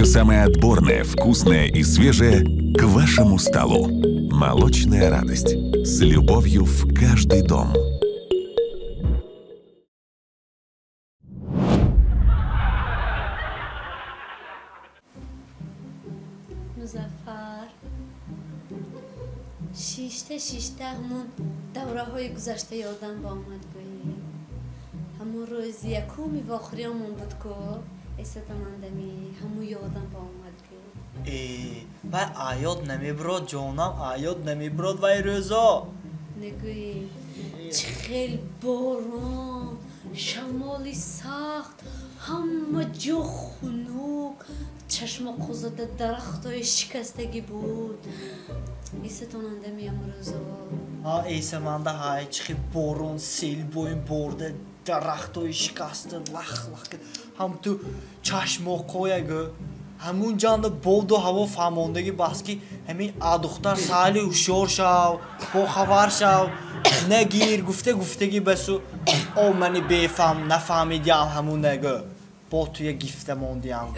Все самое отборное, вкусное и свежее к вашему столу. Молочная радость. С любовью в каждый дом. Музаффар, шишта шишта ҳамон давраҳои гузашта ёдам ба омад гӯӣ. Ҳамон рӯзи якуми вохӯриамон буд ку, эсатамандами ҳамун ёдам ба омад гӯӣ. Э, вай аёд намебурод, ҷонам, аёд намебурод вай рӯзо. Нагӯӣ, чӣ хел борон, шамоли сахт, ҳама ҷо хунук, чашмоқузада дарахтҳои шикастагӣ буд. Эсатонандами ҳамун рӯзо? Ҳа, эсаманда ҳай, чӣ хел борон, сел боин борда, дарахтҳои шикаста, лах лах, ҳам ту чашмоқоя гӯ. Ҳамун ҷанда боду ҳаво фаҳмондагӣ бас ки ҳамин духтар саҳли ҳушёр шав, бохабар шав, нагир, гуфта гуфтагӣ басу о мани бефаҳм нафаҳмидиам ҳамун нагӯ. Бо туя гифта мондиам.